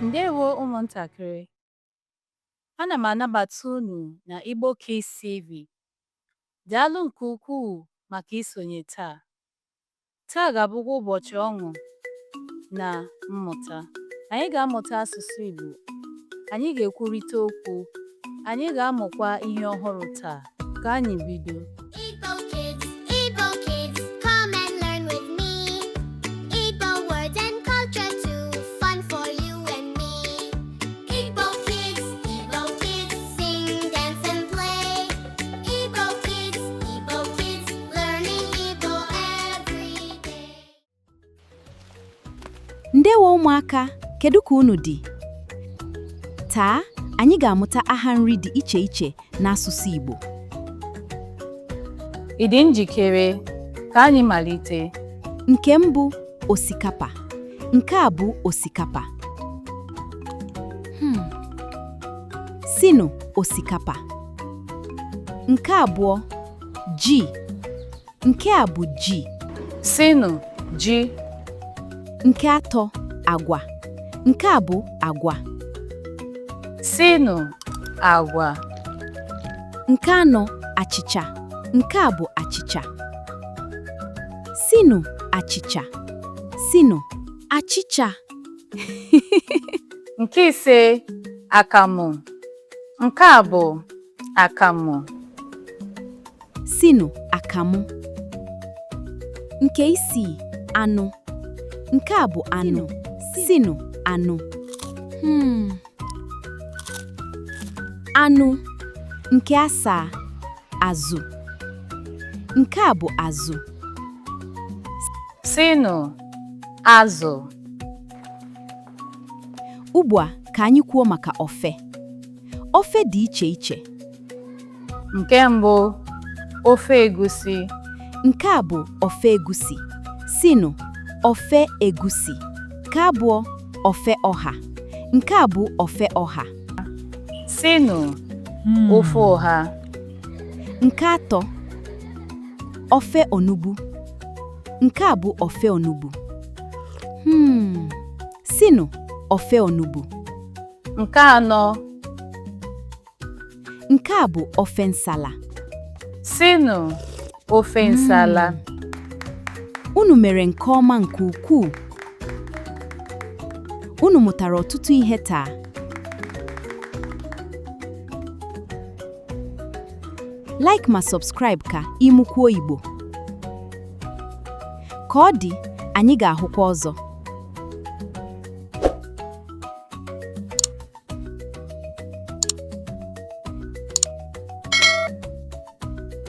Ndewo ụmụntakịrị. Ana m anabata unu na Igbo Kids TV. Daalụ nke ukwuu maka isonye taa. Taa ga-abụkwa ụbọchị ọṅụ na mmụta. Anyị ga-amụta asụsụ Igbo. Anyị ga-ekwurịta okwu. Anyị ga-amụkwa ihe ọhụrụ taa. Ka anyị bido. Igbo kids, Igbo kids, come and learn with me. Igbo words and culture too, fun for you and me. Igbo kids, Igbo kids, sing, dance and play. Igbo kids, Igbo kids, learning Igbo every day. Ndewo ụmụaka, kedu ka unu dị? Taa, anyị ga-amụta aha nri dị iche iche n'asụsụ Igbo. Ị dị njikere? Ka anyị malite. Nke mbụ, osikapa. Nke a bụ osikapa. Sinụ osikapa. Nke abụọ, ji. Nke a bụ ji. Sinụ ji. Nke atọ, agwa. Nke a bụ agwa. Sinụ agwa. Nke anọ, achịcha. Nke a bụ achịcha. Sinụ achịcha. Sinụ achịcha. Nke ise, akamụ. Nke a bụ akamụ. Sinụ akamụ. Nke isii, anụ. Nke a bụ anụ. Sinụ anụ. Anụ. Nke asaa, azụ. Nke a bụ azụ. Sinụ azụ. Ugbu a ka anyị kwuo maka ofe. Ofe dị iche iche. Nke mbụ, ofe egusi. Nke a bụ ofe egusi. Sinụ ofe egusi. Nke abụọ, ofe ọha. Nke a bụ ofe ọha. Sinụ ofe ọha. Nke atọ, ofe onugbu. Nke a bụ ofe onugbu. Sinụ ofe onugbu. Nke anọ, Nke a bụ ofe nsala. Sinụ ofe nsala. Unu mere nke ọma nke ukwuu. Unu mụtara ọtụtụ ihe taa. Like ma subscribe ka ị mụkwuo Igbo. Ka ọ dị, anyị ga-ahụkwa ọzọ.